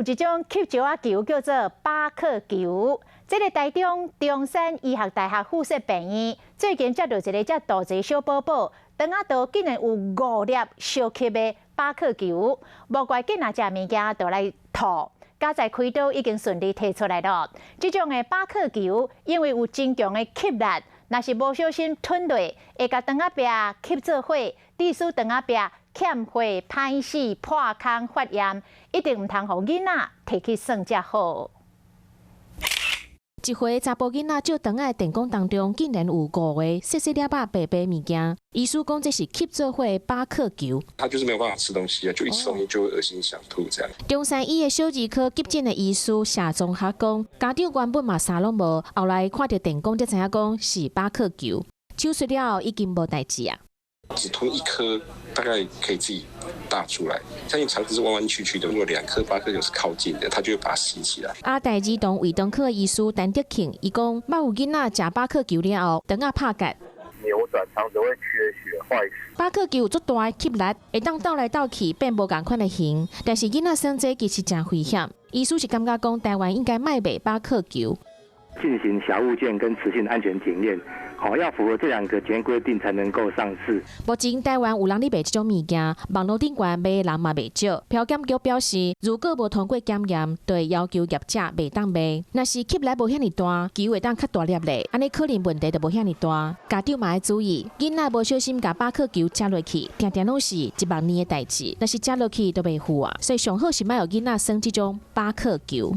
有一種吸石仔球叫做巴克球。這个台中中山醫學大學附設病院最近接到一个遮大濟小寶寶，腸仔道竟然有五粒相吸的巴克球，無怪囡仔食物件就來吐，佳哉開刀已經順利提出來了。這種的巴克球因為有真強的吸力，若是無小心吞落，會共腸仔壁吸做伙，致使腸仔壁欠血、歹死、破空、發炎，一定毋通予囡仔提去耍才好。一歲查埔囡仔照腸仔的電講當中，竟然有五個細細粒仔白白物件。醫師講這是吸做伙的巴克球。他就是沒有辦法吃東西啊，就一吃東西就會噁心想吐這樣。中山醫的小兒科急診的醫師謝宗學講，家長原本嘛啥攏無，後來看著電講才知影講是巴克球。手術了後已經無代誌啊。只吞一顆，大概可以自己大出來。像你腸子是彎彎曲曲的，如果兩顆巴克球是靠近的，它就會把它吸起來。亞大兒童胃腸科醫師陳德慶，伊講，捌有囡仔食巴克球了後，腸仔拍結，扭轉，腸子會缺血壞死。巴克球有足大的吸力，會當鬥來鬥去變無仝款的形，但是囡仔耍這其實誠危險。醫師是感覺講，台灣應該莫賣巴克球。進行小物件跟磁性安全檢驗。好，要符合這兩個檢驗規定才能夠上市。目前台灣有人咧賣這種物件，網路頂懸買的人嘛袂少。標檢局表示，如果無通過檢驗，就會要求業者袂當賣。若是吸力無遐爾大，球會當較大粒咧，按呢可能問題就無遐爾大。家長嘛愛注意，囡仔無小心共巴克球食落去，定定攏是一萬年的代誌。若是食落去都袂赴啊，所以上好是莫予囡仔耍這種巴克球。